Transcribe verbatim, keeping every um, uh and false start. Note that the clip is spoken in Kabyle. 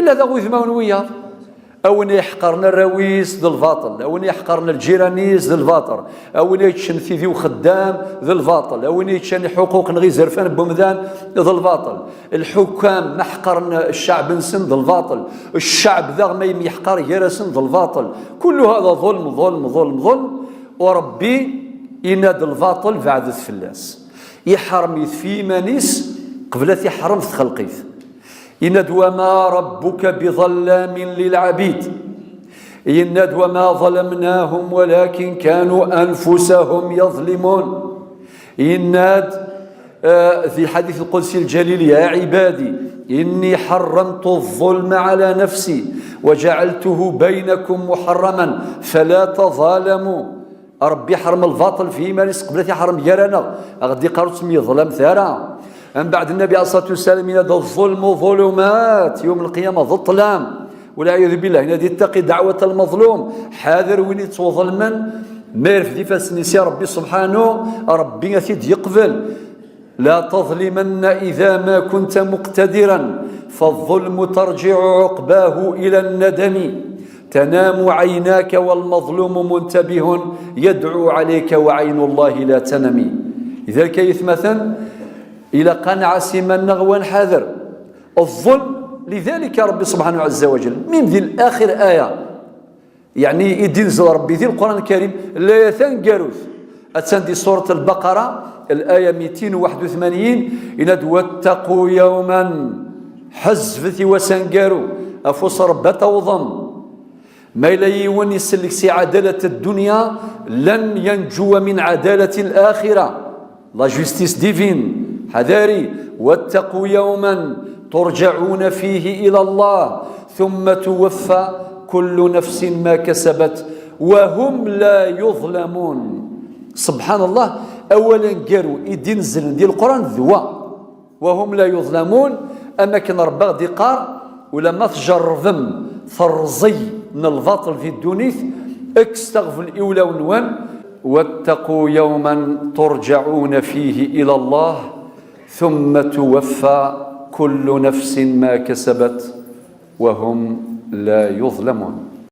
Illa d aɣ udmawen wiyaḍ. A win iḥeqren arraw-is d lbaṭel, a win iḥeqren lǧiran-is d lbaṭel, a win yeččen tidi uxeddam d lbaṭel, a win yeččen lḥuquq neɣ izerfan n wemdan d lbaṭel. Lḥukam ma ḥeqren cceɛb-nsen d lbaṭel, cceɛb daɣ ma yemyeḥqar gar-asen d lbaṭel. Kullu hada ḍulm, ḍulm, ḍulm, ḍulm. U Ṛebbi yenna-d lbaṭel beɛdet fell-as. Iḥrem-it f yiman-is qbel ad t-iḥrem f txelqit. Yenna-d: وما ربك بظلام للعبيد. Yenna-d: وما ظلمناهم ولكن كانوا أنفسهم يظلمون. Yenna-d, eh, di lḥadit lqudsi lǧalil: يا عبادي إني حرمت الظلم على نفسي وجعلته بينكم محرما فلا تظالموا. Ṛebbi iḥrem lbaṭel f yiman-is qbel ad t-iḥrem gar-aneɣ. A ɣ-d-iqqar ur ttemyeḍlamet ara. Mbeɛd Nnabi ɛalayhi ṣṣalatu wassalam yenna-d: الظلم ظلمات, yawm lqiyama d ṭṭlam. Walɛiyadu billah, yenna-d: اتق دعوة المظلوم, ḥader win yettwaḍelmen, ma yerfed ifassen-is i Ṛebbi subḥanu, Ṛebbi ad t-id-yeqbel. لا تظلمن إذا ما كنت مقتدرا، فالظلم ترجع عقباه إلى الندم. تنام عيناك والمظلوم منتبه يدعو عليك وعين الله لا تنم. Lidalik ay atmaten, ilaq ad nɛas iman-nneɣ u ad nḥader. الظلم, lidalik Ṛebbi subḥanu ɛazza wa jall, même di laxir aya, yeɛni i d-inzel Ṛebbi di Lqur'an Lkarim, laya taneggarut, attan di surat Lbaqara, laya mitin u waḥed u tmanyin, yenna-d: واتقوا يوما, ḥezzbet i wass aneggaru, afus Ṛebbi ad tawḍem. Ma yella yiwen isellek si ɛadalat ddunya, لن ينجو من عدالة الآخرة. La justice divine, ḥadari, واتقوا يوما ترجعون فيه إلى الله ثم توفى كل نفس ما كسبت وهم لا يظلمون. Subḥan Allah, awal aneggaru i d-inezlen di Lqur'an d wa. وهم لا يظلمون, am akken Ṛebbi aɣ-d-iqqar, ulamma tjerrbem terẓi n lbaṭel di ddunit, kkset aɣbel i wulawen-nwen. واتقوا يوما ترجعون فيه إلى الله ثم توفى كل نفس ما كسبت وهم لا يظلمون.